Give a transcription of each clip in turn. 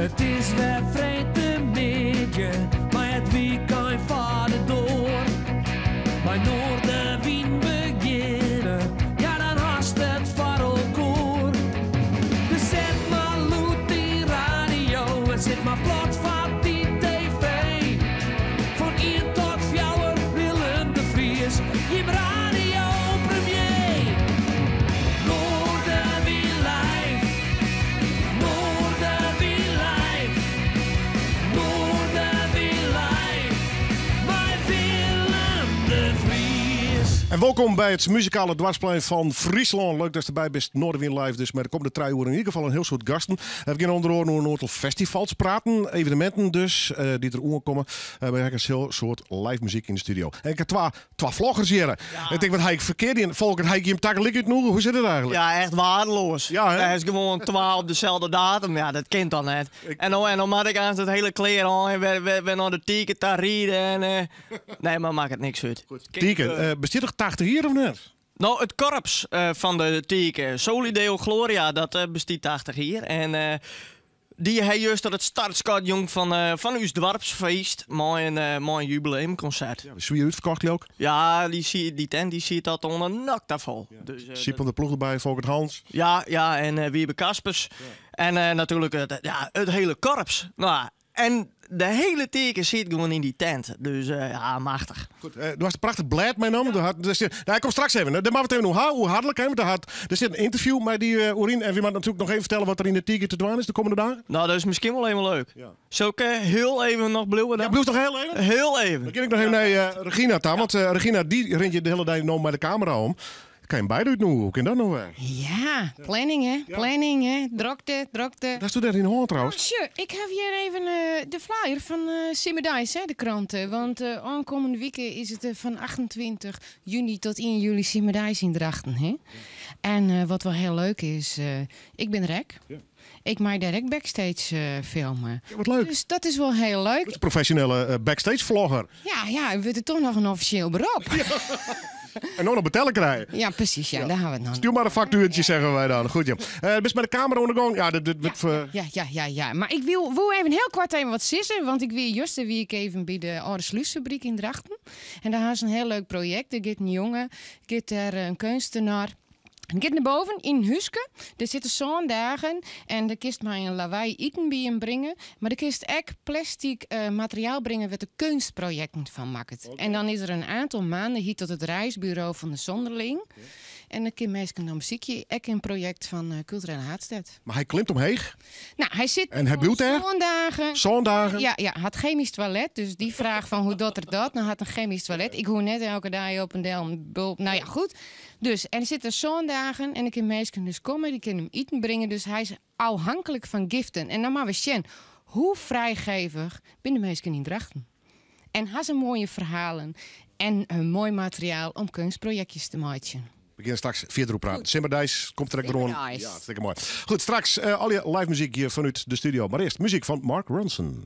It is wer freedtemiddei mei it wykein foar de doar. Mei Noardewyn begjinne, ja dan hast it foar elkoar. Dus set mar lûd dyn radio en sit mar plat foar dy TV. Fan ien tot fjouwer Willem de Vries, jim radiopremier. Noardewyn live, Noardewyn live, Noardewyn live, mei Willem de Vries. En wolkom by it muzikale doarpsplein fan Fryslân. Leuk datst derby bist, Noardewyn Live. Dus mei de kommende trije oeren yn ieder gefal in hiel soad gasten. We gean ûnder oaren oer in oantal festivals praten, eveneminten dus, dy't der oankomme. We ha ek in hiel soad live muzyk yn de studio. En ik ha twa twa vloggers hjir. Ik tink, wat ha ik ferkeard dien? Folkert, ha ik jim tagelyk útnûge? Hoe sit it eigentlik? Ja, echt waardeloas. Ja, hè? Is gewoan twa op deselde datum. Ja, dat kin toch net? En no, en no moat ik aanst it hiele klear oan en wer, wer, wer nei de Tike ta ride. En, eh, nee, mar makket niks út. Tike, eh, bestiet noch 80 jier of net? No, it korps eh, fan de Tike, Soli Deo Gloria, dat eh, bestiet 80 jier. En eh, dy ha juster it startskot jûn fan, eh, fan ús doarpsfeest mei in, eh, mei in jubileumkonsert. Ja, swier útferkocht leau ik. Ja, dy, sie- dy tent dy siet dat oan de nok ta fol. Dus, eh, Syb van der Ploeg derby, Folkert Hans. Ja, ja, en eh, Wiebe Kaspers. En eh, natuerlik it, ja, it hiele korps. No, en de hiele Tike siet gewoan yn dy tent. Dus eh, ja, machtich. Goed, eh, do hast in prachtich blêd meinommen. Do hat, der sit, no, hy komt straks even. Dêr moatte we it even oer ha, oer Harlik. Hè, want der hat, der sit in ynterview mei dy eh, oer yn. En wy moatte natuerlik noch even fertelle wat der yn de Tike te dwaan is de kommende dagen. No, dat is miskien wol even leuk. Ja. Sil ik eh, hiel even noch bliuwe dan? Ja, bliuwst noch hiel even? Hiel even. Dan gean ik noch even nei eh, Regina ta. Want eh, Regina, dy rint hjir de hiele dei no mei de kamera om. Kan je beide útnûgje? Hoe kin dat no wer? Ja, planning hè, planning hè. Drokte, drokte. Wat hast dêr yn 'e hân trouwens? Sjoch, ik ha hjir even eh, de flyer fan eh Simmerdeis, hè, de krante. Want eh oankommende wike is it eh, fan 28 juny tot 1 july Simmerdeis yn Drachten. Hè? En eh, wat wol hiel leuk is, eh, ik bin der ek. Ik mei dêr ek backstage eh, filme. Ja, wat leuk. Dus dat is wol hiel leuk. Een profesjonele eh, backstage vlogger. Ja, ja, wurdt it toch noch in offisjeel berop. En no noch betelle krije. Ja, presys, ja, dêr ha we it noch. Stjoer mar in faktuertsje, sizze wy dan. Goed, ja. Eh, bist mei de kamera oan de gong? Ja, dit, dit wurdt... eh, Ja, ja, ja, ja. Mar ik wil wol even hiel koart even wat sizze, want ik wie juster wie ik even by de âlde slúsfabryk yn Drachten. En dêr ha se in hiel leuk projekt. Der giet in jonge, giet dêr in keunstner Giet nei boven yn in húske. Dêr sitte sân dagen en dêr kinst mei in lawei iten by him bringe. Mar dêr kinst ek plastic materiaal bringe wêr't er keunstprojekten fan makket. En dan is der in aantal maanden hyt dat it reisburo fan de Zonderling. En dan kin minsken dan besykje ek in projekt fan Kulturele Haadstêd. Mar hy klimt omheech. No, hy sit En hy bliuwt dêr? Sân dagen. Sân dagen? Ja, ja, hat chemysk toilet. Dus dy fraach fan hoe docht er dat? No, hat in chemysk toilet. Ik hoech net elke dei op en del in bulp. No ja, goed. Dus, en hy sit der sân dagen en der kinne minsken dus komme, dy kinne him iten bringe. Dus hy is ôfhinklik fan giften. En dan moatte we sjen, hoe frijgevich binne de minsken yn Drachten? En ha se moaie ferhalen en in moai materiaal om keunstprojektjes te meitsjen. We gean straks fierder oer praten. Simmerdeis komt der ek wer oan. Simmerdeis. Ja, hartstikke moai. Goed, straks eh, al je live muzyk hjir fanút de studio. Mar earst muzyk fan Mark Ronson.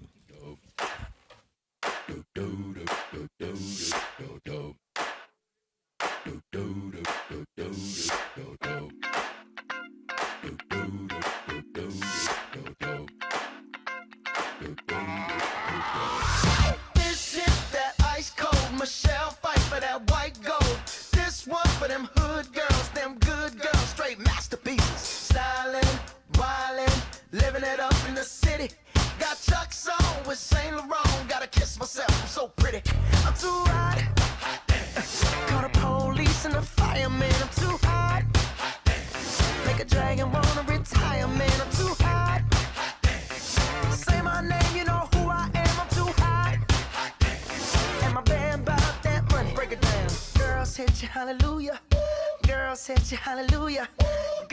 This is that ice cold Michelle Pfeiffer that white gold. This one for them hood girls, them good girls, straight masterpieces. Styling, wildin', living it up in the city. Got Chuck's on with Saint Laurent. Gotta kiss myself, I'm so pretty. I'm too hot. Call the police and the fireman. I'm too hot. Make a dragon wanna retire, man. I'm too hot. Say my name, you know who I am. I'm too hot. And my band 'bout that money. Break it down. Girls hit you, hallelujah. Girls hit you, hallelujah.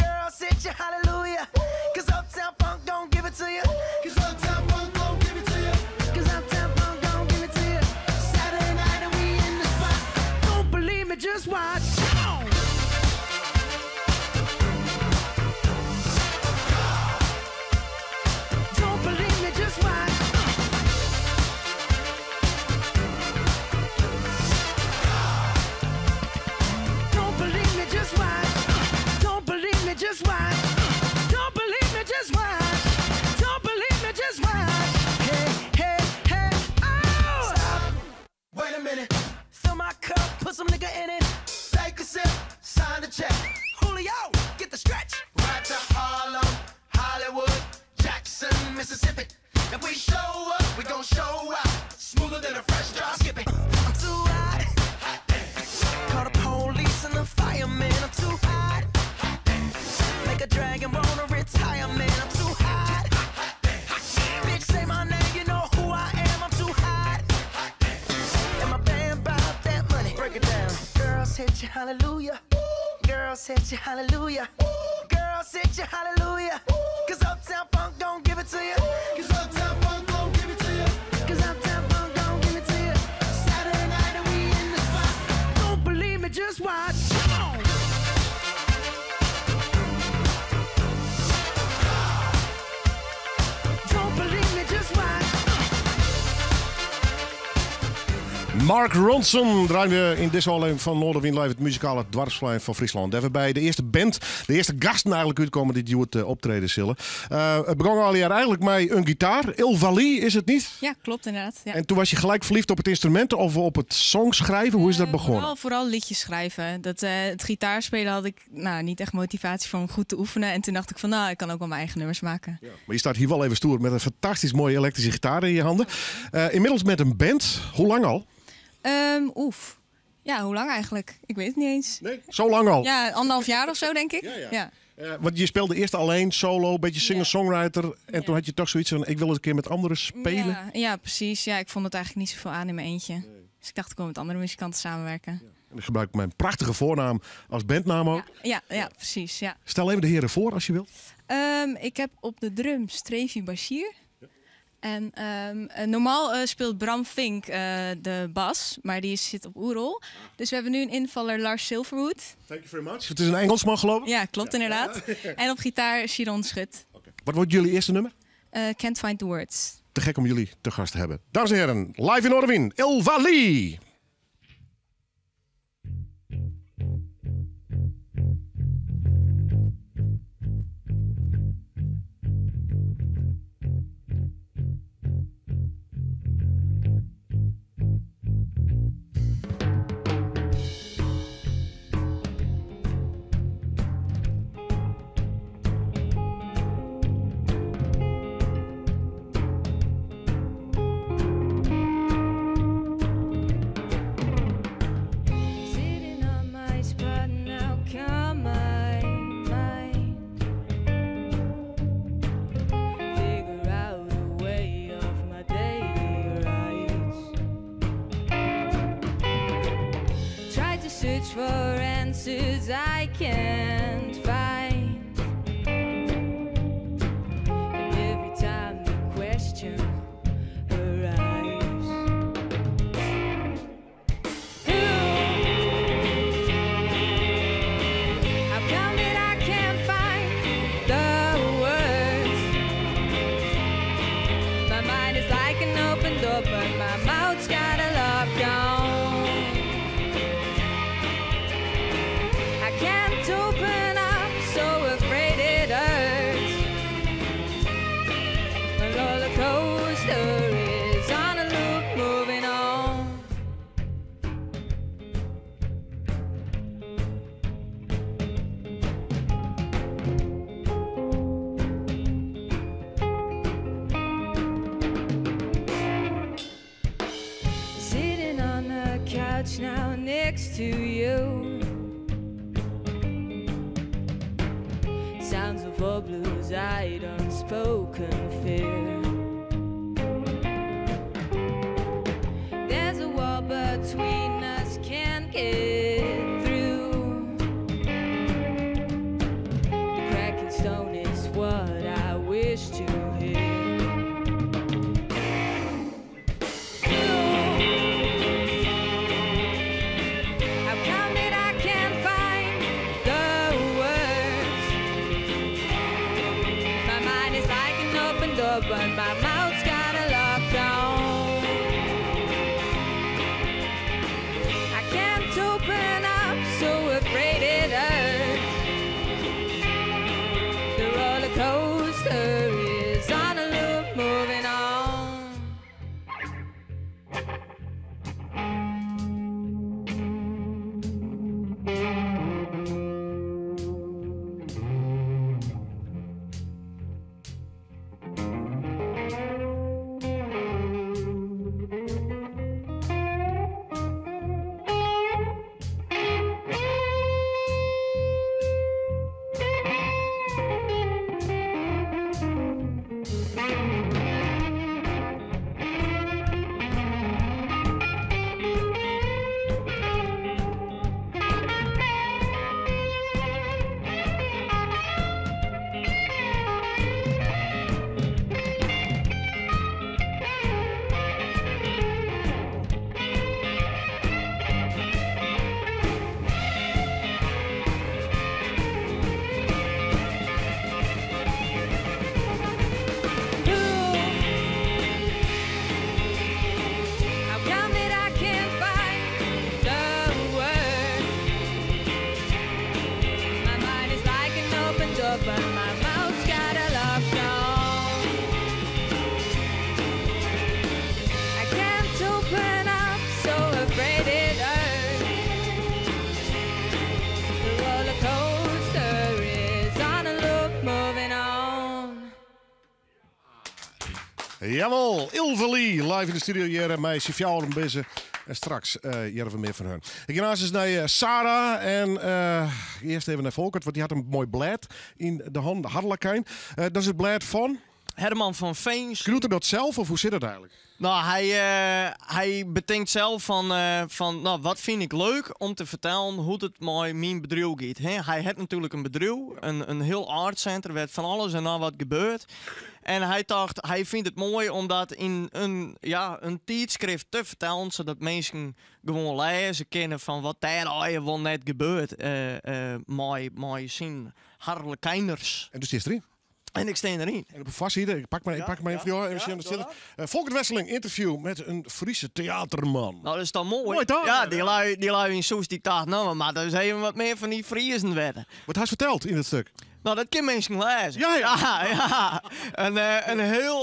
Girls hit you, hallelujah. Cause Uptown Funk don't give it to you. Cause Uptown Funk don't give it to you. Cause Uptown Funk don't give it to you. Saturday night and we in the spot. Don't believe me, just watch. Come on. Don't believe me, just watch. Don't believe me, just watch. Don't believe me, just watch. Don't believe me, just watch. Don't believe Girls hit you, hallelujah. Girls hit you, hallelujah. Girls hit you, hallelujah. Cause Uptown Funk don't give it to you. Cause Uptown Funk don't give it to you. Cause Uptown Funk don't give it to you. Saturday night and we in the spot. Don't believe me, just watch. Come on. Don't believe me, just watch. Mark Ronson draaien we in deze aflevering van Noardewyn Live het muzikale dwarsplein van Fryslân. Daar bij de eerste band, de eerste gasten eigenlijk uitkomen die het optreden zullen. Het begon al jaar eigenlijk met een gitaar. Il Vali is het niet? Ja, klopt inderdaad. Ja. En toen was je gelijk verliefd op het instrument of op het songschrijven? Hoe is dat begonnen? Vooral liedjes schrijven. Het gitaarspelen had ik niet echt motivatie voor om goed te oefenen. En toen dacht ik van, ik kan ook wel mijn eigen nummers maken. Ja. Maar je staat hier wel even stoer met een fantastisch mooie elektrische gitaar in je handen. Inmiddels met een band. Hoe lang al? Oef. Ja, hoe lang eigenlijk? Ik weet het niet eens. Nee, zo lang al? Ja, 1,5 jaar of zo, denk ik. Ja, ja. Ja. Want je speelde eerst alleen, solo, een beetje singer-songwriter. En toen had je toch zoiets van, ik wil eens een keer met anderen spelen. Ja, ja, precies. Ja, ik vond het eigenlijk niet zoveel aan in mijn eentje. Nee. Dus ik dacht, ik wil met andere muzikanten samenwerken. Ja. En ik gebruik mijn prachtige voornaam als bandnaam ook. Ja, precies. Ja. Stel even de heren voor, als je wilt. Ik heb op de drums Trevi Bashir. En normaal speelt Bram Vink de bas, maar die zit op oerol. Dus we hebben nu een invaller, Lars Silverwood. Thank you very much. Het is een Engelsman, geloof ik? Ja, klopt inderdaad. En op gitaar Chiron Schut. Okay. Wat wordt jullie eerste nummer? Can't Find the Words. Te gek om jullie te gast te hebben. Dames en heren, live in Noardewyn, Il Vali! Search for answers I can't find. And every time the question arrives, who? How come that I can't find the words? My mind is like an open door, but my mouth's got a lock on. Can't open up, so afraid it hurts. My roller coaster is on a loop, moving on. Sitting on the couch now next to you. Sounds of all blues, eyed unspoken fear. There's a wall between us, can't get through. The cracking stone is what I wish to hear. How come that I can't find the words? My mind is like an open door, but my mouth's got a lock on. I can't open up, so afraid it hurts. The roller coaster is on a loop, moving on. Jawol, Ilve Lee, live in de studio hjir mei syn fjouweren bizze. En straks hearre we mear fan har. Ik gean aanst nei Sarah en earst even nei Folkert, want dy hat in moai blêd yn de hannen, de Harlekijn. Dat is it blêd fan? Herman van Veen. Skriuwt er dat sels of hoe sit dat eigenlik? No, hy betinkt sels fan no, wat fyn ik leuk om te fertellen hoe't it mei myn bedriuw giet. Hè? Hy hat natuerlik in bedriuw, in hiel art center wêr't fan alles en noch wat gebeurt. En hy tocht, hy fynt it moai om dat yn in, ja, in tydskrift te fertellen, sadat minsken gewoan lêze kinne fan wat dêr allegear wol net gebeurt mei syn Harlekijners. En do stiest deryn? En ik stean deryn. En op de foarside, ik pak maar even voor jou, even sjen, dat zit er. Folkert Wesseling, interview met een Friese theaterman. Nou, dat is toch moai? Moai toch? Ja, dy lui yn Soest dy tocht, no, we moatte ris even wat mear fan dy Friezen witte. Wat hast ferteld yn dat stik? No, dat kin minsken lêze. Ja, ja. Ja, ja.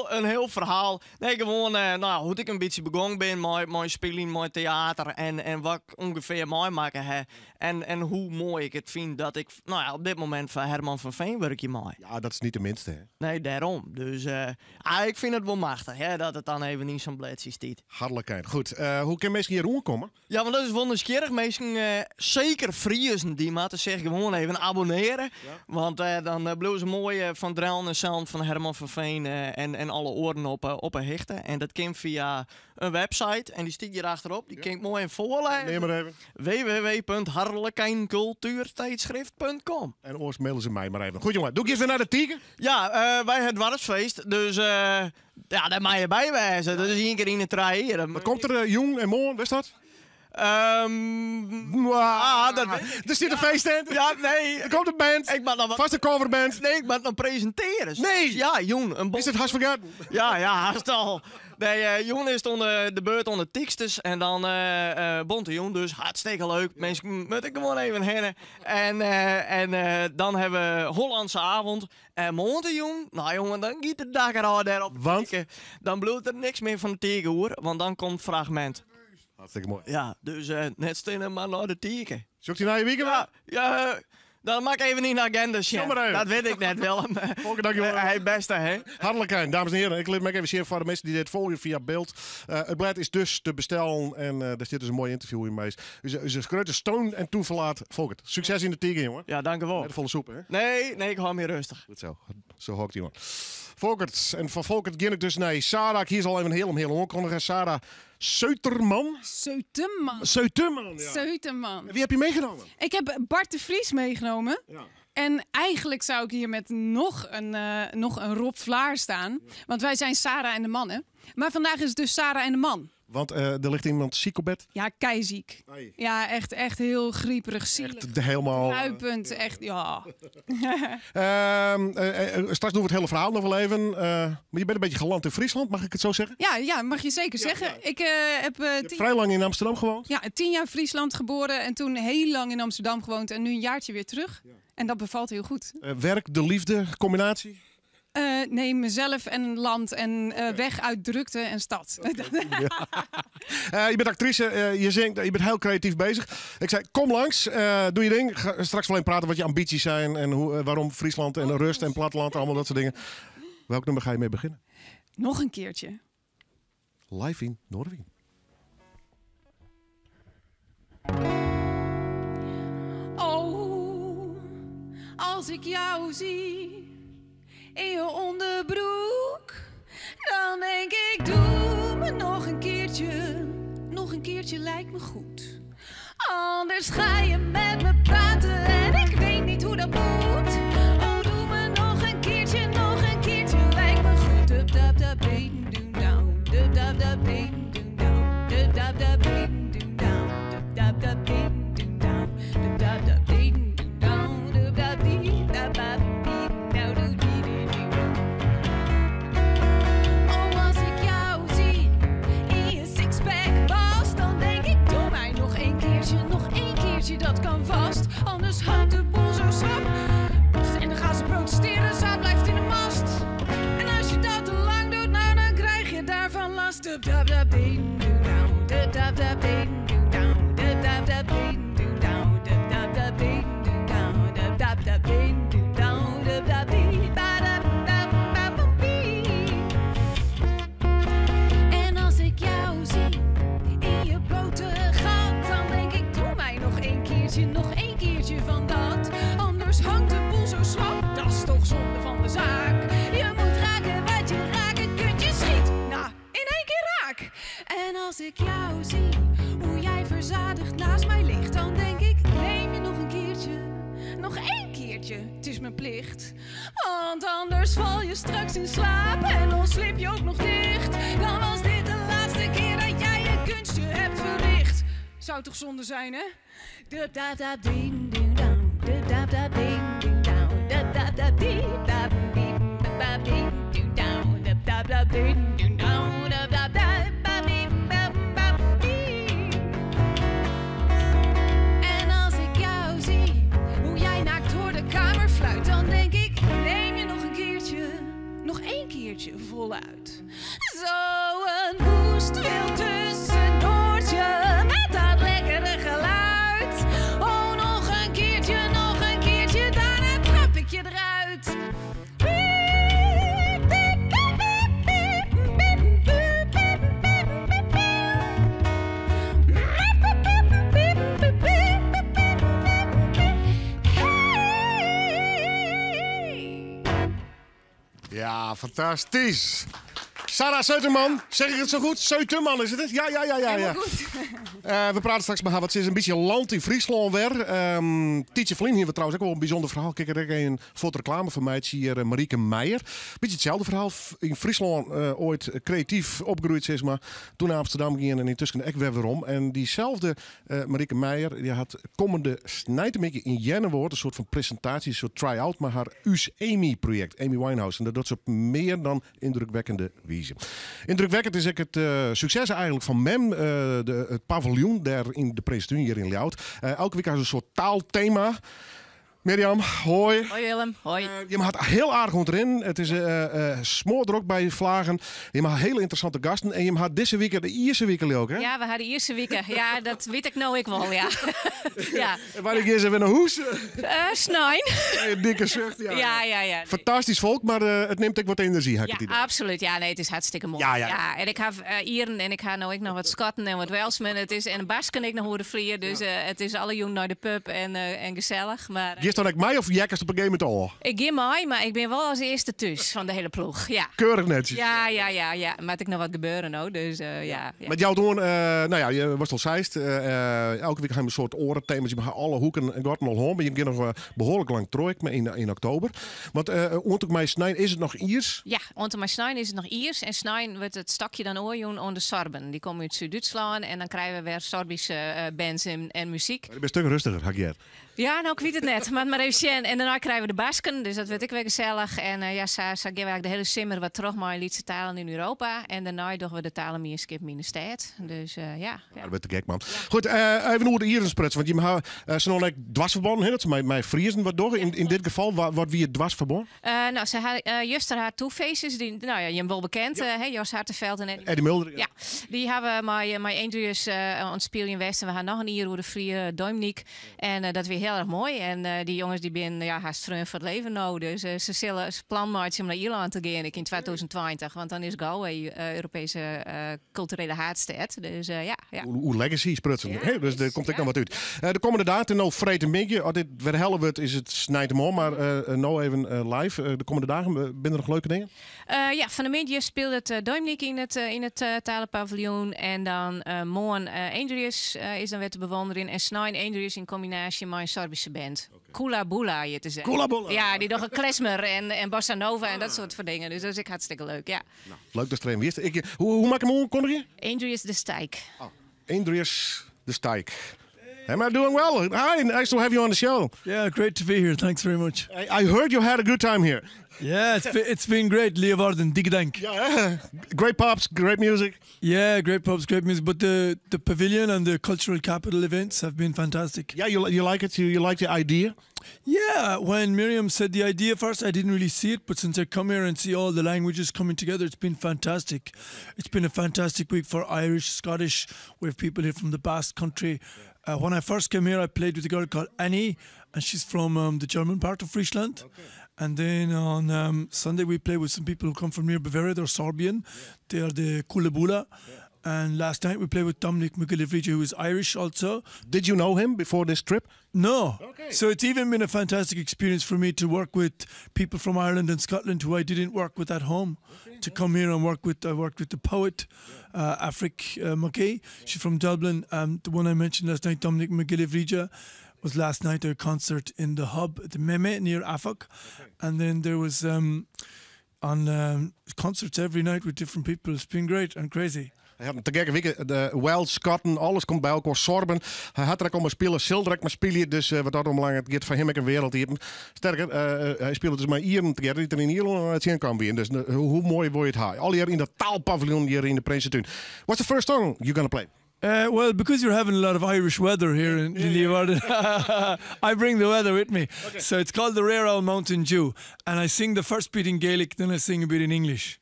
In hiel ferhaal. Nee, gewoan, no, hoe't ik in bytsje begûn bin mei spyljen, mei teater en wat ik ûngefear meimakke ha. En hoe moai ik it fyn dat ik, no ja, op dit momint foar Herman van Veen wurkje mei. Ja, dat is net de minste, hè? Nee, dêrom. Dus ik fyn it wol machtich, hè, dat it dan even yn sa'n bledsje stiet. Harlekijn. Goed, hoe kinne minsken hjir oankomme? Ja, want dat is wol nijsgjirrich. Minsken, seker Friezen, dy moatte sich gewoan even abonnearje. Want dan bliuwe se moai fan Drellen en Sellen fan Herman van Veen en alle oaren op 'e hichte. En dat kin fia in website en dy stiet hjir achterop. Dy kin ik moai even foarlêze. Neam mar even. www.harlekijncultuurtijdschrift.com. En oars maile se my mar even. Goed jonge, doe giest wer nei de Tiger? Ja, wy ha doarpsfeest, dus ja, dêr mei je by wêze. Dat is ien kear yn de trije jier. Wat komt der jûn en moarn, witst dat? Dat wit ik. Der stiet in feesttent. Ja, nee. Der komt in band. Ik moat noch wat Fêst in coverband. Nee, ik moat noch presintearje. Nee! Ja, jûn. In Is it hast fergetten? Ja, ja, hast al. Nee, jûn is it oan de beurt oan de Tyksters en dan Bonte Jûn, dus hartstikke leuk. Minsken moatte gewoan even hinne. En dan ha we Hollandse avond. En moarntejûn, no jongen, dan giet it dak derôf dêr op de Want? Tike. Dan bliuwt der niks mear fan de Tike oer, want dan komt Fragment. Hartstikke moai. Ja, dus net stinne, mar nei de Tike. Sjoch ik dy nije wike wer? Ja, ja, dan moat ik even yn de agenda sjen. Kom mar even. Dat wit ik net, Willem. Folkert, dankjewel. Hey, bêste, hè? Harlekijn, dames en heren. Ik lit my even sjen foar de minsken dy't dit folgje fia byld. It blêd is dus te bestellen en dêr stiet dus in moai ynterview yn mei ús grutte steun en toeverlaat. Folkert, sukses yn de Tike, jonge. Ja, dankjewol. Net folle sûpe, hè? Nee, nee, ik hâld my rêstich. Goed zo. Zo hoort jongen. Folkert, en fan Folkert gean ik dus nei Sarah. Ik hie se al even hiel om hiel oankondige. Sarah Seuterman. Seuteman. Seuteman, ja. Seuteman. Wie heb je meegenomen? Ik heb Bart de Vries meegenomen. Ja. En eigenlijk zou ik hier met nog een Rob Vlaar staan. Want wij zijn Sarah en de mannen. Maar vandaag is het dus Sarah en de man. Want er ligt iemand ziek op bed. Ja, keiziek. Ai. Ja, echt heel grieperig, zielig. Echt de helemaal, Kruipend, echt, ja. Straks doen we het hele verhaal nog wel even. Maar je bent een beetje geland in Friesland, mag ik het zo zeggen? Ja, ja, mag je zeker zeggen. Ik heb, Je hebt 10 vrij lang in Amsterdam gewoond. Ja, 10 jaar Friesland geboren en toen heel lang in Amsterdam gewoond en nu een jaartje weer terug. En dat bevalt heel goed. Werk, de liefde, combinatie? Nee, mezelf en land en weg uit drukte en stad. Ja. Je bent actrice, je zingt, je bent heel creatief bezig. Ik zei, kom langs, doe je ding. Ga straks wel even praten wat je ambities zijn en waarom Friesland en rust en platteland, allemaal dat soort dingen. Welk nummer ga je mee beginnen? Nog een keertje. Live in Noardewyn. Oh, als ik jou zie in je onderbroek, dan denk ik, doe me nog een keertje. Nog een keertje lijkt me goed. Anders ga je met me praten en ik weet niet hoe dat moet. Oh, doe me nog een keertje, nog een keertje lijkt me goed. Dub, dub, dub, ding, doen, down. Dub, dub, dub, ding, doen, down. Dub, dub, dub, ding, doen, down. Dub, dub, dub, ding, doen, down. Dub, dub, dub, ding, doen, down. Dub, dub, ding, dub, dub, ding, down, doe, dee, dee, dee. Oh, als ik jou zie in je sixpack was, dan denk ik, doe mij nog één keertje, nog één keertje, dat kan vast. gezicht. Want anders val je straks in slaap en dan slip je ook nog dicht. Dan was dit de laatste keer dat jij je kunstje hebt verricht. Zou toch zonde zijn, hè? Dub dab dab ding ding dong. Dub dab dab ding ding dong. Dub dab dab dee dab dee bab ding ding dong. Dub dab dab ding ding dong. Dub dab dab ba dee bab bab dee. En als ik jou zie, hoe jij naakt door de kamer fluit, dan denk ik, neem je nog een keertje, nog één keertje voluit. Zo'n woest wild tussendoortje met dat lekkere geluid. Oh, nog een keertje, nog een keertje, daarna trap ik je eruit. Piep, piep, piep, piep, piep, piep, piep, piep, piep, piep. Hey. Ja, fantastisch. Sarah Seuterman, zeg ik het zo goed? Seuterman is het? hè? Ja. Goed. We praten straks met haar, want ze is een beetje land in Friesland weer. Tietje Vlien hier we trouwens ook wel een bijzonder verhaal. Kijk, er is een voor de reclame van mij hier Marieke Meijer. Beetje hetzelfde verhaal. In Friesland ooit creatief opgegroeid, zeg maar. Toen naar Amsterdam ging en intussen ik weer weer om. En diezelfde Marieke Meijer, die had komende snijtemikje in Jennewoord een soort van presentatie, een soort try-out, maar haar Us Amy project, Amy Winehouse. En dat doet ze op meer dan indrukwekkende wijze. Indrukwekkend is ook het succes eigenlijk van MEM, het paviljoen daar in de Prinsentuin hier in Ljouwert. Elke week has ze een soort taalthema. Mirjam, hoi. Hoi Willem, hoi. Je had heel aardig erin. Het is smoordrok bij Vlagen. Je had hele interessante gasten. En je had deze week de Ierse week ook, hè? Ja, we hadden Ierse week. Ja, dat weet ik nou ik wel, ja. Ja. En waar ik eerst even naar huis? Snijn. Een dikke zucht, ja. Ja. Nee. Fantastisch volk, maar het neemt ook wat energie, heb ik Ja, het idee. absoluut. Ja, nee, het is hartstikke mooi. Ja. En ik heb Ieren en ik ga nou ook nog wat Schotten en wat Welsmen. Het is, en Basken ik nog horen vliegen. Dus het is alle jong naar de pub en gezellig. Maar, Gisteren ik mij of jij op een gegeven moment al? ik ga mij, maar ik ben wel als eerste thuis van de hele ploeg. Ja. Keurig netjes. Ja. Maar ik nog wat gebeuren nou, dus ja. Met jou doen, nou ja, je was al zeist. Elke week gaan we een soort orenthema's. Je mag alle hoeken en gorten al hom. Maar je begint nog behoorlijk lang terug, maar in oktober. Want ont mij snijn, is het nog Iers? Ja, ont mij snijn is het nog Iers. En snijn wordt het stakje dan oorjoen onder de Sorben. Die komen uit Zuid-Duitsland en dan krijgen we weer Sorbische bands en muziek. Je bent een stuk rustiger, had ik hier. Ja, nou, ik weet het net. Maar even zien. En daarna krijgen we de Basken, dus dat werd ik weer gezellig. En ja, zo gaan we eigenlijk de hele simmer wat terug maar lietse talen in Europa. En daarna doen we de talen in skip in de stad. Dus ja. Ja, dat werd te gek, man. Goed, even over de Ieren sprutsen. Want je hebt ze nog like dwarsverbond, hè? Dat ze mij Friesen wat door. In dit geval, wat wie het dwarsverbond? Nou, ze had juist haar toefeestjes, die, nou ja, je hebt wel bekend, hè, Jos Hartenveld en Eddie Eddie Mulder. Ja, die hebben mij Andrews aan het spelen in West. En we gaan nog een Ier over de Frier, Dominique. En dat weer heel erg mooi. En die jongens die zijn ja, haast vreun voor het leven nou. Dus ze zullen ze plan maken om naar Ierland te gaan in 2020. Want dan is Galway Europese culturele haatstad. Dus ja. Hoe legacy sprutsen. Ja, hè? Dus er komt ook nog wat uit. De komende dagen, nou vreet een beetje. Als dit weer helle wordt, is het snijdt hem om. Maar nou even live. De komende dagen, binnen er nog leuke dingen? Ja, van de middag speelt het Dominique in het talenpaviljoen. En dan morgen Andreas is dan weer te bewonderen. En Snijn Andreas in combinatie met een Sorbische band. Okay. Kula Bula, je te zeggen. Kula Bula. Ja, die nog een klezmer en bossa nova en dat soort van dingen. Dus dat is ik hartstikke leuk, ja. Nou, leuk dat er een wist. Hoe maak ik hem aankondigen? Andreas de Stijk. Oh, Andreas de Stijk. Am I doing well? Hi, nice to have you on the show. Yeah, great to be here. Thanks very much. I heard you had a good time here. Yeah, it's been great. Leeuwarden, dikke dank. Yeah, great pubs, great music. Yeah, great pubs, great music. But the pavilion and the cultural capital events have been fantastic. Yeah, you like it? You like the idea? Yeah, when Miriam said the idea first, I didn't really see it. But since I come here and see all the languages coming together, it's been fantastic. It's been a fantastic week for Irish, Scottish. We have people here from the Basque Country. When I first came here, I played with a girl called Annie, and she's from the German part of Friesland. Okay. And then on Sunday, we played with some people who come from near Bavaria. They're Sorbian. Yeah. They are the Kula Bula. Yeah. And last night we played with Dominic McGillivray, who is Irish also. Did you know him before this trip? No. Okay. So it's even been a fantastic experience for me to work with people from Ireland and Scotland who I didn't work with at home. Okay, to come here and work with, I worked with the poet, Afric McKay. Yeah. She's from Dublin. The one I mentioned last night, Dominic McGillivray. was last night a concert in the hub at the Meme near Afok, okay. and then there was um, on um, concerts every night with different people. It's been great and crazy. Hy hat in te gekke wike. De Welsh, Skotten, alles komt by elkoar. Sorben. Hy hat der ek om spile, sil der ek mei spylje. Dus wat dat oanbelanget giet foar him ek in wereld iepen. Sterker, hy spilet dus mei Ieren tegearre dy't er yn Ierlân tsjinkaam wienen. Dus hoe moai wol je it ha? Allegear yn dat taalpaviljoen hjir yn de Prinsetún. What's the first song you gonna play? Well, because you're having a lot of Irish weather here in Leeuwarden, I bring the weather with me. Okay. So it's called the Rare Old Mountain Dew. And I sing the first bit in Gaelic, then I sing a bit in English.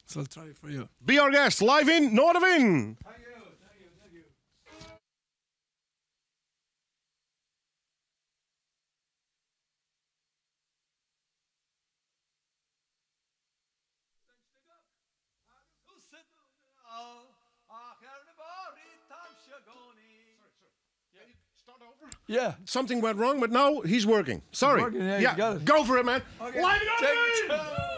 So I'll try it for you. Be our guest, live in Noardewyn! Thank you, thank you, thank you. Yeah. Something went wrong, but now he's working. Sorry. Working, yeah, yeah. Got it. Go for it, man. Okay. Live in Noardewyn!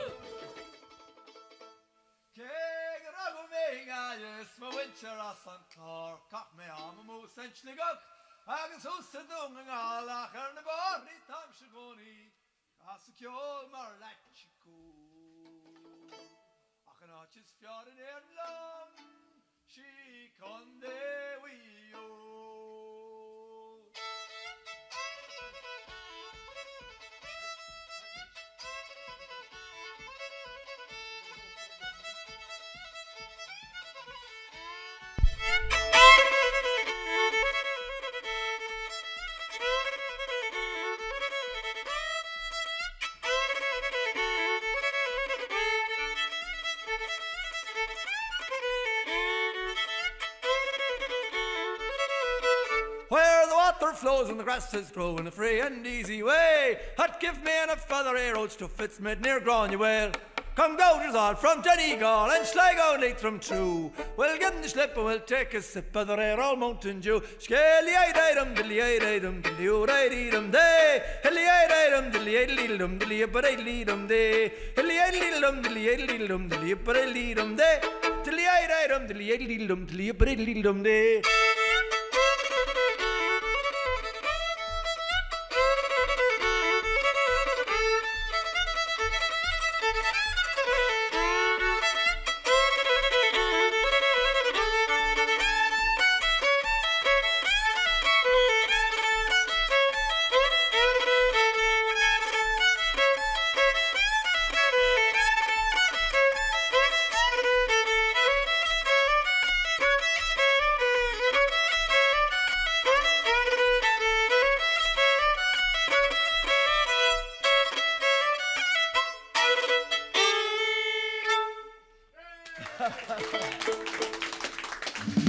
Where the water flows and the grasses grow in a free and easy way. Hut give me enough feather air old stuff it's made near Granuaile. Come down all from Donegal and Sligo and Leitrim true. We'll give 'em the slip and we'll take a sip of the rare old Mountain Dew. Skelly-ay-day-dum, dilly-ay-day-dum, dilly-oh-day-dee-dum day. Hilly-ay-day-dum, dilly-ay-dee-dum, dilly-ay-day-dum day. Hilly-ay-dee-dum, dilly-ay-dee-dum, dilly-ay-dee-dum day. Dilly-ay-day-dum, dilly-ay-dee-dum, dilly-ay-dee-dum day.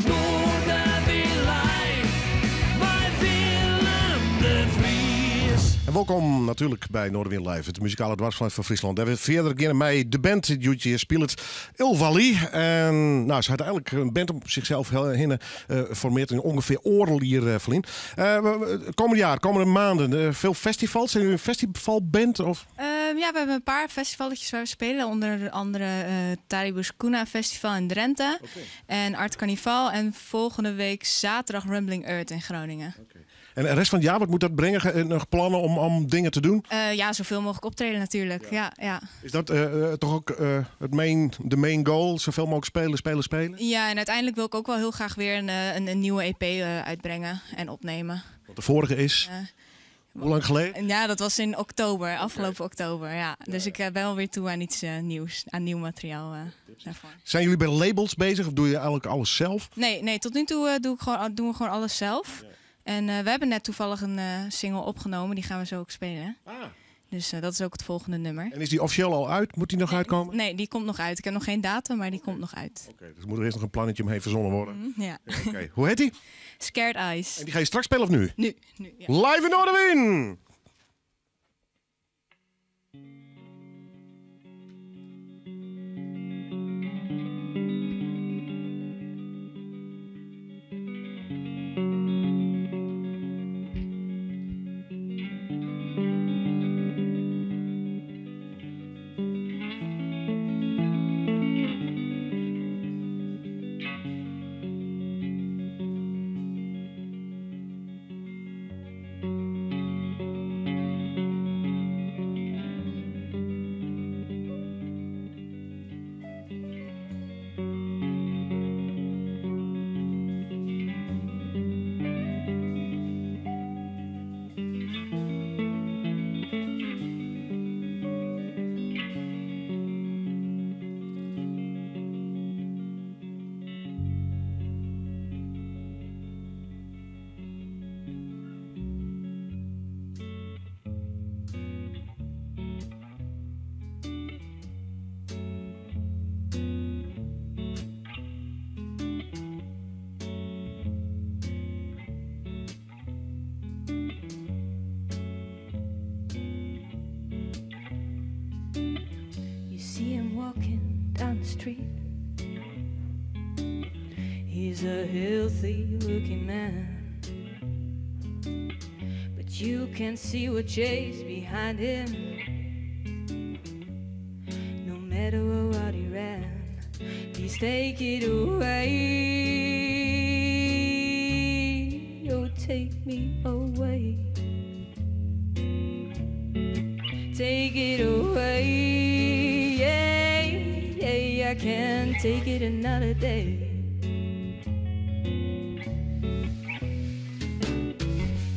Noardewyn live mei Willem de Vries. En welkom natuurlijk bij Noardewyn Live, het muzikale dwarsfluit van Fryslân. Dêr we fierder geane mei de band die spilet Ilvali. En nou, se hat eigenlik in band om sichsels hinne formearre yn ûngefear oardel jier ferlyn. Komend jaar, komende maanden, veel festivals. Zijn jullie een festivalband? Of? Ja, we hebben een paar festivalletjes waar we spelen. Onder andere Taribus Kuna Festival in Drenthe. En Art Carnival. En volgende week zaterdag Rumbling Earth in Groningen. En de rest van het jaar, wat moet dat brengen? Nog plannen om dingen te doen? Ja, zoveel mogelijk optreden natuurlijk. Ja. Is dat toch ook de main goal? Zoveel mogelijk spelen, spelen, spelen? Ja, en uiteindelijk wil ik ook wel heel graag weer een nieuwe EP uitbrengen en opnemen. Want de vorige is? Hoe lang geleden? Ja, dat was in oktober, afgelopen oktober. Ja. Dus ik ben wel weer toe aan iets nieuws, aan nieuw materiaal daarvoor. Zijn jullie bij labels bezig of doe je eigenlijk alles zelf? Nee, nee, tot nu toe doen we gewoon alles zelf. En we hebben net toevallig een single opgenomen, die gaan we zo ook spelen. Dus dat is ook het volgende nummer. En is die officieel al uit? Moet die nog uitkomen? Nee, die komt nog uit. Ik heb nog geen datum, maar die komt nog uit. Oké, dus moet er eerst nog een plannetje omheen verzonnen worden. Ja. Ja, oké. Hoe heet die? Scared Eyes. En die ga je straks spelen of nu? Nu, nu, ja. Live in Noardewyn! See him walking down the street. He's a healthy looking man. But you can see what chase behind him. No matter what he ran, please take it away. Oh, take me away. Take it away. Yeah, yeah, I can't take it another day.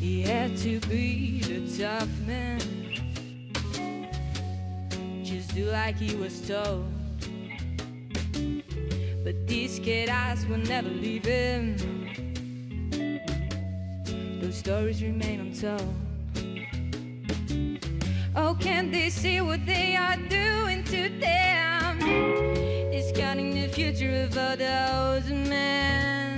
He had to be the tough man. Just do like he was told. But these scared eyes will never leave him. Those stories remain untold. Oh, can't they see what they are doing to them? Discounting the future of all those men.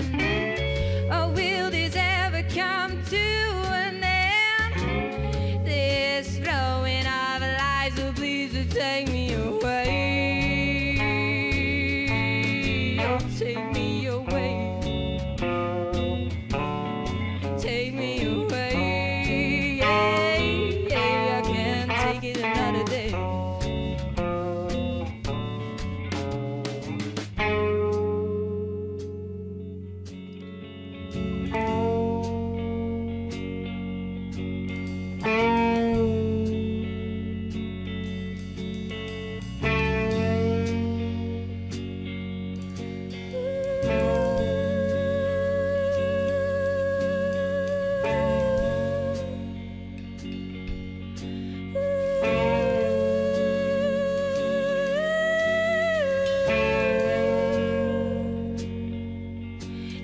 Oh, will this ever come to an end? This throwing of lies, oh, please oh, take me away. Oh, take me away. Take me away. Yeah, yeah, I can't take it another day.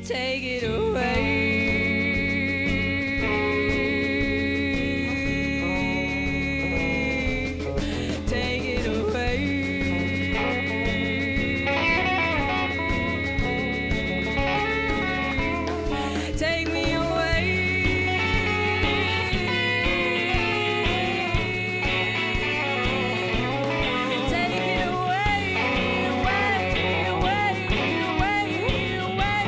Take it away. Take it away. Take me away. Take it away, away, away, away, away, away,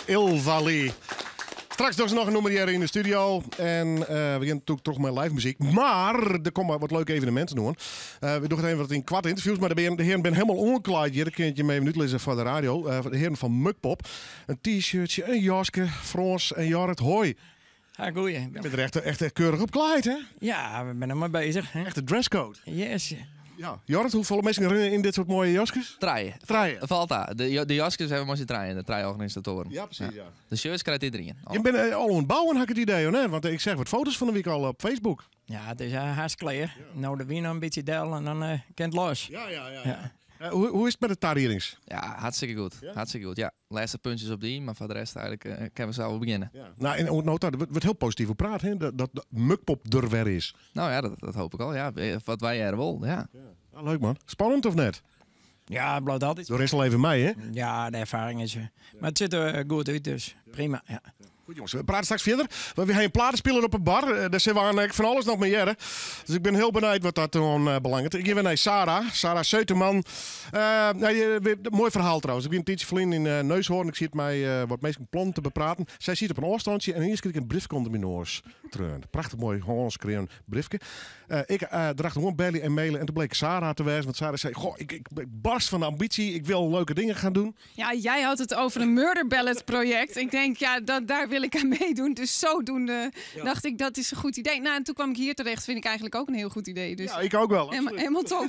Il Valley. Straks dus nog een nummer hier in de studio. En we gaan natuurlijk toch met live muziek. Maar er komen wat leuke evenementen doen. We doen het even wat in kwart interviews. Maar de heren ben helemaal ongeklaard hier. Dat kun je mee even uitlezen voor de radio. De heren van Mukpop. Een t-shirtje, een jasje, Frans en Jorrit. Hoi. Ja, goeie. Je bent er echt keurig op klaar, hè? Ja, we zijn er maar bezig. Hè? Echt de dresscode. Yes. Ja. Jorrit, hoeveel mensen rennen in dit soort mooie jasjes? Traaien. Traaien. Valt daar. De jasjes hebben maar traaien, de traaieorganisatoren. Ja, precies, ja. De shirts krijgt iedereen. Je bent al aan het bouwen, had ik het idee, hoor, hè? Want ik zeg wat foto's van de week al op Facebook. Ja, het is hartstikke klaar. Nou, de wien een beetje del en dan kent los. Ja. Hoe is het met de tarierings? Ja, hartstikke goed. Hartstikke goed, ja. Laatste puntjes op die, maar voor de rest eigenlijk kunnen we zelf wel beginnen. Ja. Nou, en nota, er wordt heel positief over praat, hè? Dat Mukpop er weer is. Nou ja, dat hoop ik al. Ja. Wat wij er wel, ja. Ja. Leuk man. Spannend of net? Ja, het blijft altijd. Door is al even mij, hè? Ja, de ervaring is er. Maar het ziet er goed uit, dus prima. Ja. Goed jongens, we praten straks verder. We hebben een platenspeler op een bar. Daar zitten we aan van alles nog mee. Hè? Dus ik ben heel benieuwd wat dat dan belangrijk is. Ik geef naar Sarah, Sarah Seuterman. Mooi verhaal trouwens. Ik ben een tijdje verleden in Neushoorn. Ik zit mij wat meest plan te bepraten. Zij zit op een afstandje en hier kreeg ik een briefje onder mijn oors. Treun. Prachtig mooi Hollands creëren briefje. Ik dracht gewoon bellen en mailen en toen bleek Sarah te wijzen. Want Sarah zei, goh, ik barst van de ambitie. Ik wil leuke dingen gaan doen. Ja, jij had het over een murder ballad project. Ik denk, ja, daar wil wil ik aan meedoen. Dus zodoende dacht ik, dat is een goed idee. Nou, en toen kwam ik hier terecht, vind ik eigenlijk ook een heel goed idee. Dus Ja, ik ook wel. Helemaal, helemaal top.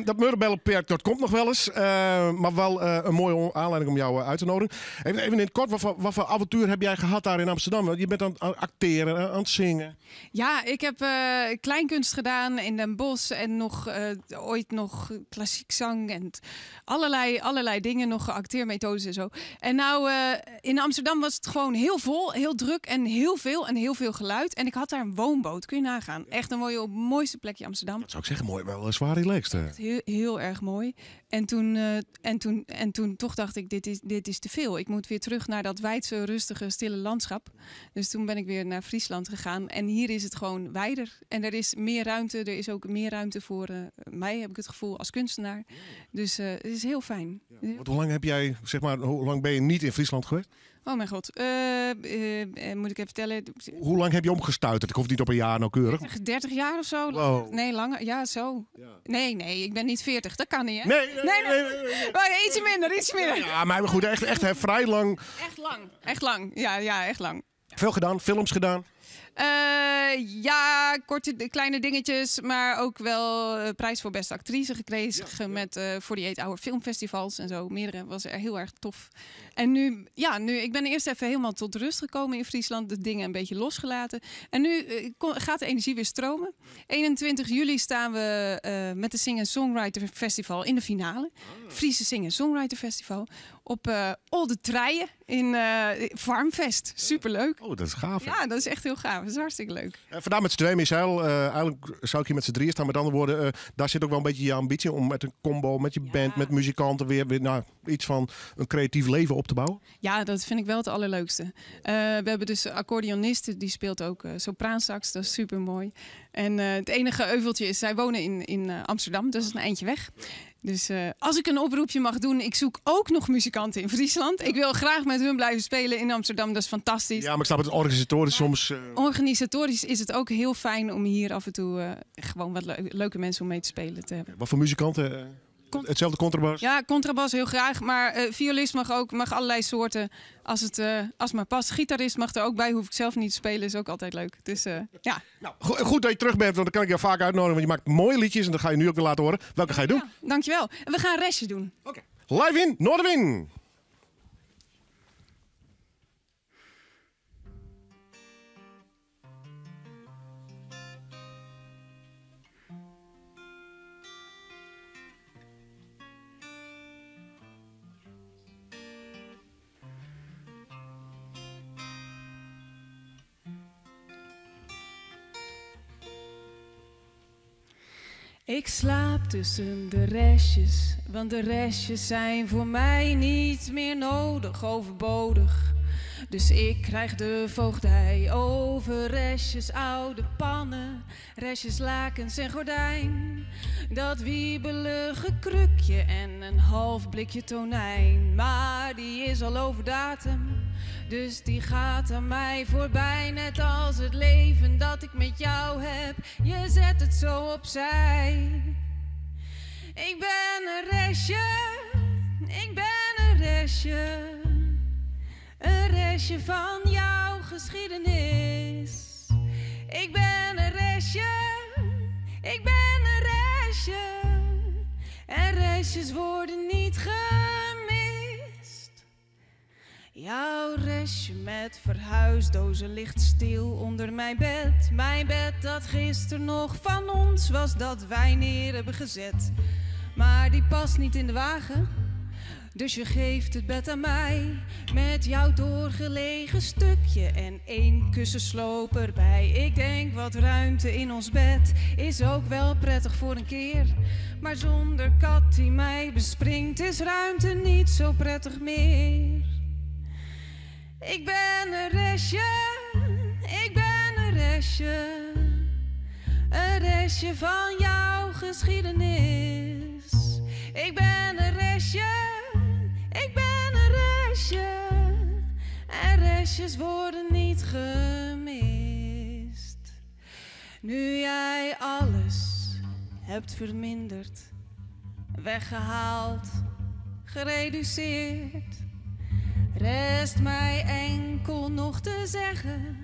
Dat Meurenbellenperk, dat komt nog wel eens. Maar wel een mooie aanleiding om jou uit te nodigen. Even in het kort, wat voor avontuur heb jij gehad daar in Amsterdam? Want je bent aan het acteren, aan het zingen. Ja, ik heb kleinkunst gedaan in Den Bosch en nog ooit nog klassiek zang en allerlei dingen, nog acteermethodes en zo. En nou, in Amsterdam was het gewoon heel vol, heel druk en heel veel en heel veel geluid. En ik had daar een woonboot, kun je nagaan. Echt een mooie, op het mooiste plekje Amsterdam. Dat zou ik zeggen, mooi, wel zwaar relaxed. Hè. Echt heel, heel erg mooi. En toen toch dacht ik, dit is te veel. Ik moet weer terug naar dat weidse, rustige, stille landschap. Dus toen ben ik weer naar Friesland gegaan. En hier is het gewoon wijder. En er is meer ruimte. Er is ook meer ruimte voor mij, heb ik het gevoel, als kunstenaar. Dus het is heel fijn. Ja. Want hoe lang heb jij, zeg maar, hoe lang ben je niet in Friesland geweest? Oh mijn god, moet ik even vertellen. Hoe lang heb je omgestuiterd? Ik hoef niet op een jaar nauwkeurig. 30 jaar of zo. Wow. Nee, langer. Ja, zo. Ja. Nee, ik ben niet 40. Dat kan niet, hè? Nee. Maar ietsje minder. Ja, maar goed, echt hè, vrij lang. Echt lang. Echt lang. Ja, echt lang. Veel gedaan, films gedaan? Ja, korte, kleine dingetjes, maar ook wel prijs voor beste actrice gekregen met 48 Hour Filmfestivals en zo. Meerdere, was er heel erg tof. En nu, ik ben eerst even helemaal tot rust gekomen in Friesland, de dingen een beetje losgelaten. En nu gaat de energie weer stromen. 21 juli staan we met de Singer-Songwriter Festival in de finale. Friese Singer-Songwriter Festival op Olde Treien in Farmfest. Superleuk. Oh, dat is gaaf. Hè? Ja, dat is echt heel gaaf. Dat is hartstikke leuk. Vandaar met z'n tweeën, Michel. Eigenlijk zou ik hier met z'n drieën staan. Met andere woorden, daar zit ook wel een beetje je ambitie om met een combo, met je band, met muzikanten weer nou, iets van een creatief leven op te bouwen. Ja, dat vind ik wel het allerleukste. We hebben dus accordeonisten, die speelt ook sopraansax. Dat is super mooi. En het enige euveltje is, zij wonen in Amsterdam, dus dat is een eindje weg. Dus als ik een oproepje mag doen, ik zoek ook nog muzikanten in Friesland. Ik wil graag met hun blijven spelen in Amsterdam, dat is fantastisch. Ja, maar ik snap het, organisatorisch soms... Organisatorisch is het ook heel fijn om hier af en toe gewoon wat leuke mensen om mee te spelen te hebben. Wat voor muzikanten? Hetzelfde contrabas? Ja, contrabas heel graag. Maar violist mag ook, mag allerlei soorten als het maar past. Gitarist mag er ook bij, hoef ik zelf niet te spelen, is ook altijd leuk. Dus ja. Nou, goed dat je terug bent, want dan kan ik jou vaak uitnodigen. Want je maakt mooie liedjes en dat ga je nu ook weer laten horen. Welke ga je doen? Ja, dankjewel. En we gaan een restje doen. Oké. Live in Noardewyn. Ik slaap tussen de restjes, want de restjes zijn voor mij niet meer nodig, overbodig. Dus ik krijg de voogdij over restjes oude pannen, restjes lakens en gordijn. Dat wiebelige krukje en een half blikje tonijn. Maar die is al over datum, dus die gaat aan mij voorbij. Net als het leven dat ik met jou heb, je zet het zo opzij. Ik ben een restje, ik ben een restje. Een restje van jouw geschiedenis. Ik ben een restje, ik ben een restje. En restjes worden niet gemist. Jouw restje met verhuisdozen ligt stil onder mijn bed. Mijn bed dat gisteren nog van ons was, dat wij neer hebben gezet. Maar die past niet in de wagen. Dus je geeft het bed aan mij, met jouw doorgelegen stukje en één kussensloop erbij. Ik denk wat ruimte in ons bed is ook wel prettig voor een keer. Maar zonder kat die mij bespringt is ruimte niet zo prettig meer. Ik ben een restje, ik ben een restje. Een restje van jouw geschiedenis. Ik ben een restje. Ik ben een restje en restjes worden niet gemist. Nu jij alles hebt verminderd, weggehaald, gereduceerd, Rest mij enkel nog te zeggen.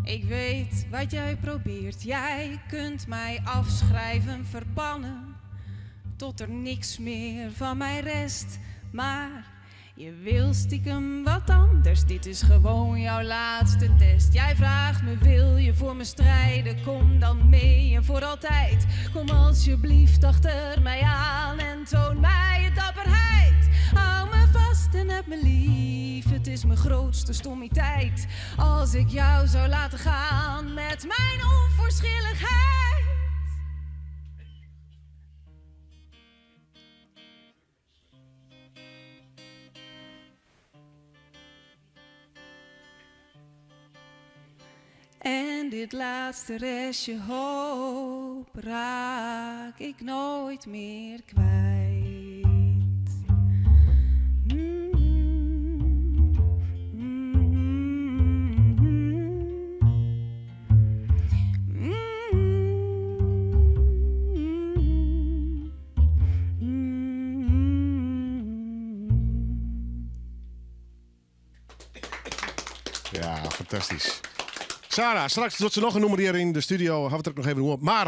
Ik weet wat jij probeert. Jij kunt mij afschrijven, verbannen. Tot er niks meer van mij rest. Maar je wil stiekem wat anders. Dit is gewoon jouw laatste test. Jij vraagt me, wil je voor me strijden? Kom dan mee en voor altijd. Kom alsjeblieft achter mij aan en toon mij je dapperheid. Hou me vast en heb me lief. Het is mijn grootste stommiteit. Als ik jou zou laten gaan met mijn onverschilligheid. En dit laatste restje hoop raak ik nooit meer kwijt. Ja, fantastisch. Sarah, straks tot ze nog een nummer hier in de studio. Gaan we het er ook nog even op. Maar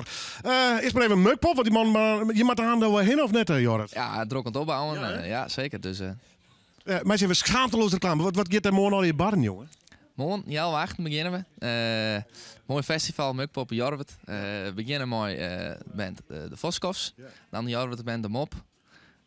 eerst maar even Mukpop, want die man, maar, je moet aan de heen of net, hè, Jorrit? Ja, druk aan het opbouwen. Ja, ja zeker. Dus, Maar ze hebben schaamteloos reclame. Wat gaat er morgen al je barren, jongen? Morgen, ja, wacht, beginnen we. Mooi festival, Mukpop, Jorwert. We beginnen mooi band de Voskovs. Ja. Dan de Jorwert band De Mop.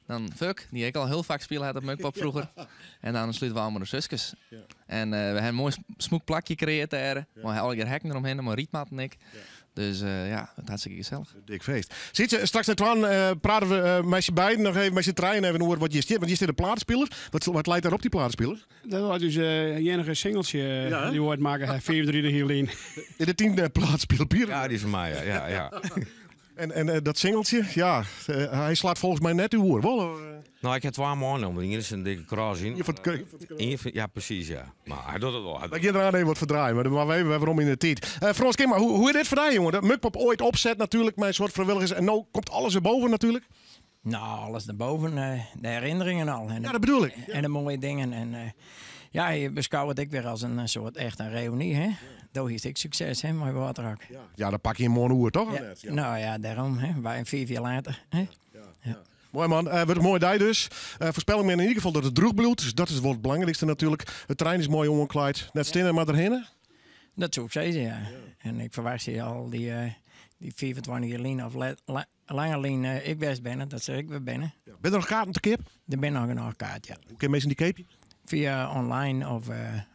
Dan Fuck, die ik al heel vaak spelen had op Mukpop vroeger. Ja. En dan sluiten we allemaal de zusjes. Ja. En we hebben een mooi smoek plakje gecreëerd daar. Ja. Maar alle keer hekken eromheen, maar rietmat en ik. Ja. Dus ja, het hartstikke gezellig. Dik feest. Ziet ze, straks net aan praten we met je beiden nog even met je trein even over wat je zit. Want je zit de platenspeler. Wat leidt daar op die platenspeler? Dat was dus enige singeltje ja, die wordt maken. 34 hier in. In de 10e platenspeler. Ja, die is van mij, ja. Ja, ja. En dat singeltje, ja, hij slaat volgens mij net uw hoer. Wel, Nou, ik heb 2 maanden, want hier is een dikke kras in. Ja, precies, ja. Maar hij doet het wel. Dat je eraan even wat verdraaien, maar we hebben waarom in de tijd. Frans Kingma, hoe is dit voor jou, jongen? Dat Mukpop ooit opzet natuurlijk, mijn soort vrijwilligers. En nu komt alles weer boven natuurlijk. Nou, alles naar boven. De herinneringen al. En ja, dat bedoel ik. En de mooie dingen. En ja, je beschouwt het ik weer als een soort echt een reunie, hè? Daar is ik succes, hè, mijn waterhak. Ja. Ja, dan pak je een morgen toch? Ja. Net, ja. Nou ja, daarom, hè. Wij 4 jaar later. Hè? Ja, ja, ja. Mooi man, wordt een mooie dag dus. Voorspelling men in ieder geval dat het droeg bloedt. Dus dat is wel het belangrijkste natuurlijk. Het terrein is mooi omgekleed. Net stinnen maar erheen. Dat zou ik zeggen, ja. Ja. En ik verwacht je al die 25 jaar lien of langer lien ik best ben, dat zeg ik weer binnen. Ja. Ben er nog kaarten te kip? Er ben nog een kaart, ja. Hoe kun je mensen die keepje? Via online of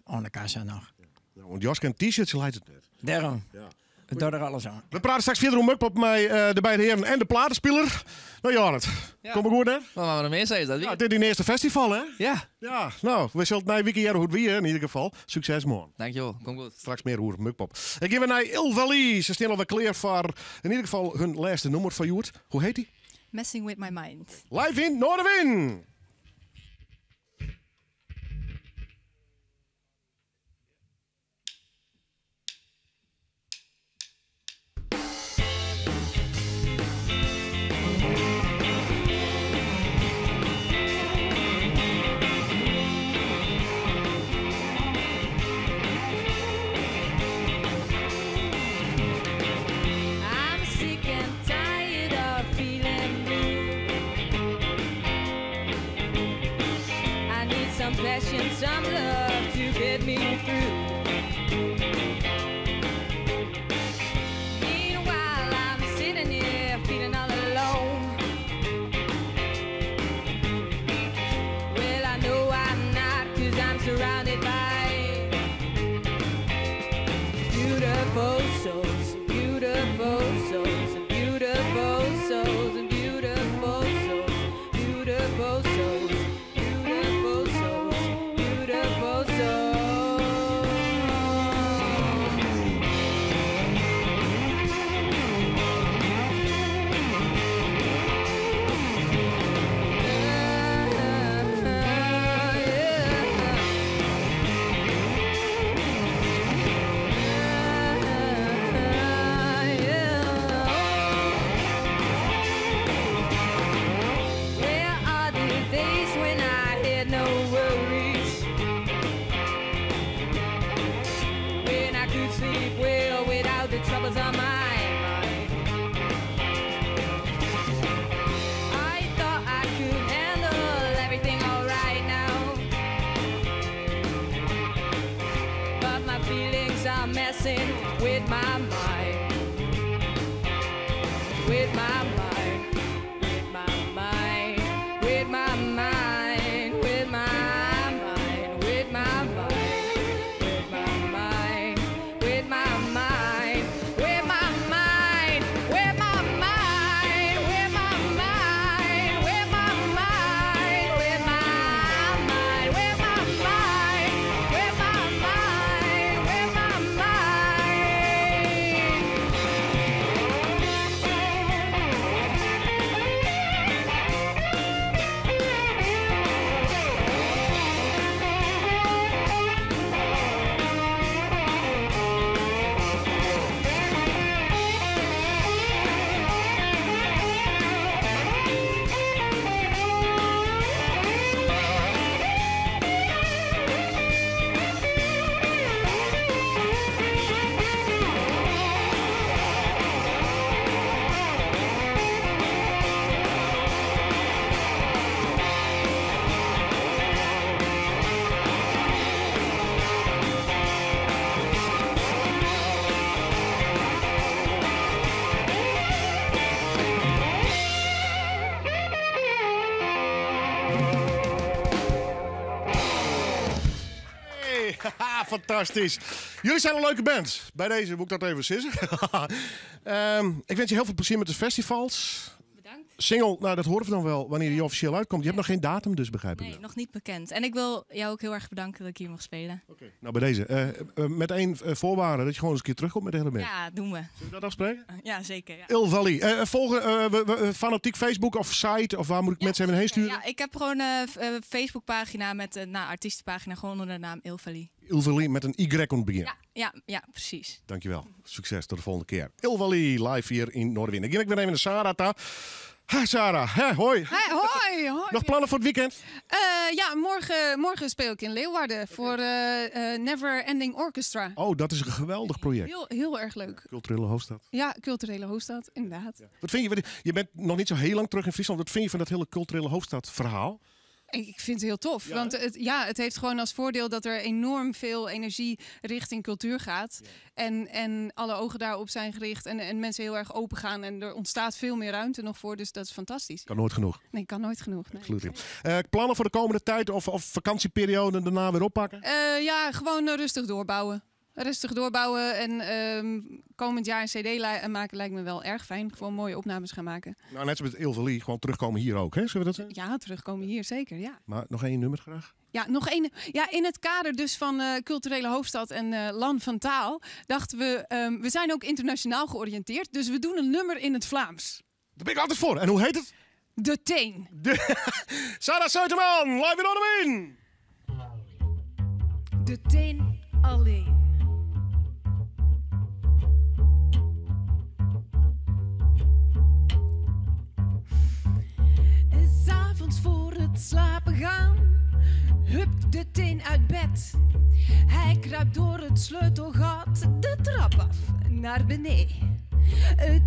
aan de kassa nog. Ja, want Joske en t-shirts leidt het net. Daarom. Ja. We doen er alles aan. We praten straks verder om Mukpop met de beide heren en de platenspeler. Nou Jorrit, ja. Kom maar goed hè? Wat gaan we nog meer zeggen? Dat ja, dit is het eerste festival hè? Ja. Ja, nou, we zullen het na weekend hoe het wie in ieder geval. Succes morgen. Dankjewel, kom goed. Straks meer over Mukpop. Ik geef naar Il Valley. Ze staan alweer klaar voor in ieder geval hun laatste nummer van Joert. Hoe heet die? Messing with my mind. Live in Noardewyn! Some love to get me through. Meanwhile, I'm sitting here feeling all alone. Well, I know I'm not, 'cause I'm surrounded by beautiful souls, beautiful souls, beautiful souls, and beautiful souls, beautiful souls. Beautiful souls, beautiful souls. With my mind. With my mind. With my mind. With my mind. With my mind. With my mind. With my mind. With my mind. With my mind. With my mind. With my mind. With my mind. With my mind. With my mind. With my mind. Hey, haha, fantastisch. Jullie zijn een leuke band. Bij deze moet ik dat even sissen. Ik wens je heel veel plezier met de festivals. Bedankt. Single, nou dat horen we dan wel wanneer die officieel uitkomt. Je hebt nog geen datum dus, begrijp ik. Nee, nog niet bekend. En ik wil jou ook heel erg bedanken dat ik hier mag spelen. Nou, bij deze. Met één voorwaarde, dat je gewoon eens een keer terugkomt met de hele band. Ja, doen we. Zullen we dat afspreken? Ja, zeker. Ja. Il Valley. Volgen we fanatiek Facebook of site of waar moet ik mensen even heen sturen? Ja, ik heb gewoon een Facebookpagina met een nou, artiestenpagina gewoon onder de naam Il Valley. Il Valley met een Y op het begin. Ja, ja, ja, precies. Dankjewel. Succes tot de volgende keer. Il Valley live hier in Noardewyn. Dan ga ik weer even naar Sarah. Ta. Ha, Sarah. Hè, hoi. Hey, hoi, hoi. Nog plannen voor het weekend? Ja, morgen speel ik in Leeuwarden voor Never Ending Orchestra. Oh, dat is een geweldig project. Heel, heel erg leuk. Culturele hoofdstad. Ja, culturele hoofdstad, inderdaad. Wat vind je, je bent nog niet zo heel lang terug in Friesland. Wat vind je van dat hele culturele hoofdstadverhaal? Ik vind het heel tof. Want het heeft gewoon als voordeel dat er enorm veel energie richting cultuur gaat. En alle ogen daarop zijn gericht. En mensen heel erg open gaan. En er ontstaat veel meer ruimte nog voor. Dus dat is fantastisch. Kan nooit genoeg. Nee, kan nooit genoeg. Nee. Absoluut. Plannen voor de komende tijd of vakantieperiode daarna weer oppakken? Ja, gewoon rustig doorbouwen. Rustig doorbouwen en komend jaar een cd maken lijkt me wel erg fijn. Gewoon mooie opnames gaan maken. Nou, net zoals met Il Valley, gewoon terugkomen hier ook, hè? Zullen we dat zeggen? Ja, terugkomen hier, zeker, ja. Maar nog één nummer graag? Ja, nog één. Ja, in het kader dus van culturele hoofdstad en land van taal dachten we, we zijn ook internationaal georiënteerd, dus we doen een nummer in het Vlaams. Daar ben ik altijd voor. En hoe heet het? De Teen. Sarah Suyterman, live in Noardewyn! De Teen alleen. 's Avonds voor het slapen gaan, hupt de teen uit bed. Hij kruipt door het sleutelgat de trap af naar beneden.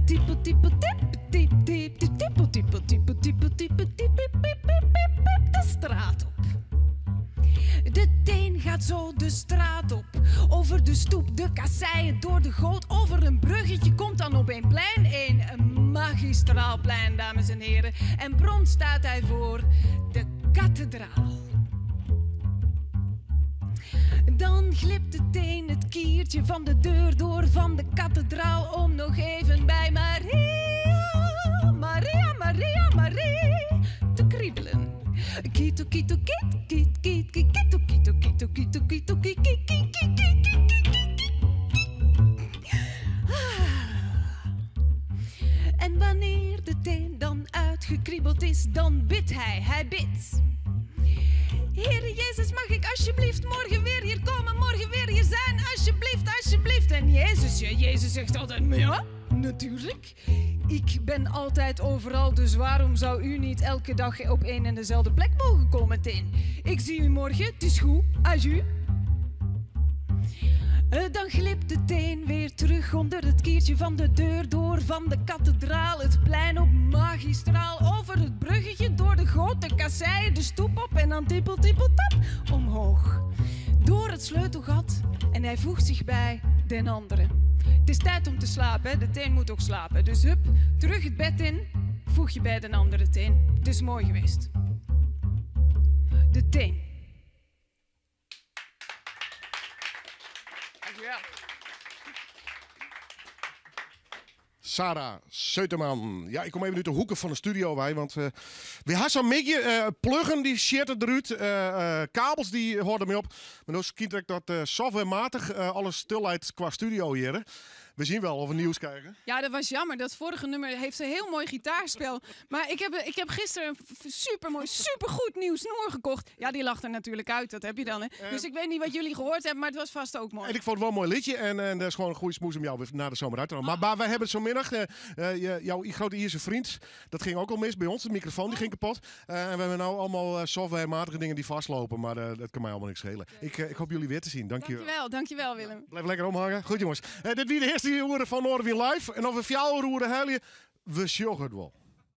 Tippel, tippel, tip, tip, tip, tip, tippel, tippel, tippel, tippel, tippel, tip, pip, pip, pip, pip, pip, de straat op. De teen gaat zo de straat op. Over de stoep, de kasseien, door de goot, over een bruggetje komt dan op een plein. Een magistraal plein, dames en heren. En prompt staat hij voor de kathedraal. Dan glipt de teen het kiertje van de deur door van de kathedraal om nog even bij Maria, Maria, Maria, Marie te kriebelen. Kito, kito, kiet, kiet, kiet, kiet, kito, kito, kito, kito, kito, kiet, kiet, kiet, kiet, kiet, kiet, kiet, kiet, kiet. En wanneer de teen dan uitgekriebeld is, dan bidt hij, hij bidt. Heere Jezus, mag ik alsjeblieft morgen weer hier komen, morgen weer hier zijn, alsjeblieft, alsjeblieft. En Jezus, ja, Jezus zegt altijd, maar ja, natuurlijk. Ik ben altijd overal, dus waarom zou u niet elke dag op één en dezelfde plek mogen komen, Teen? Ik zie u morgen, het is goed, adieu. Dan glipt de teen weer terug onder het kiertje van de deur door van de kathedraal, het plein op magistraal, over het bruggetje, door de grote kasseien, de stoep op en dan tippel, tippel, tap, omhoog. Door het sleutelgat en hij voegt zich bij den anderen. Het is tijd om te slapen, hè? De teen moet ook slapen. Dus hup, terug het bed in, voeg je bij de andere teen. Het is mooi geweest. De teen. Dankjewel. Sarah Seuterman. Ja, ik kom even uit de hoeken van de studio bij, want eh, we hebben zo'n beetje eh, pluggen die shit eruit, eh, kabels die hoorden mee op. Maar nu schijnt ik dat softwarematig alles stilleidt qua studio hier. hè. We zien wel of we nieuws krijgen. Ja, dat was jammer. Dat vorige nummer heeft een heel mooi gitaarspel. Maar ik heb gisteren een supermooi, supergoed nieuw snoer gekocht. Ja, die lag er natuurlijk uit. Dat heb je dan, hè. Dus ik weet niet wat jullie gehoord hebben, maar het was vast ook mooi. En ik vond het wel een mooi liedje. En dat is gewoon een goede smoes om jou weer na de zomer uit te halen. Maar wij hebben het zo'n eh, jouw grote Ierse vriend, dat ging ook al mis bij ons. De microfoon die ging kapot. En we hebben nou allemaal softwarematige dingen die vastlopen. Maar dat kan mij allemaal niks schelen. Ik hoop jullie weer te zien. Dank je wel. Dankjewel, dankjewel Willem. Blijf lekker omhangen. Goed jongens. Dit wie de eerste uren van Noardewyn Live. En of we fjouwer oeren huilen, we sjoggen het wel.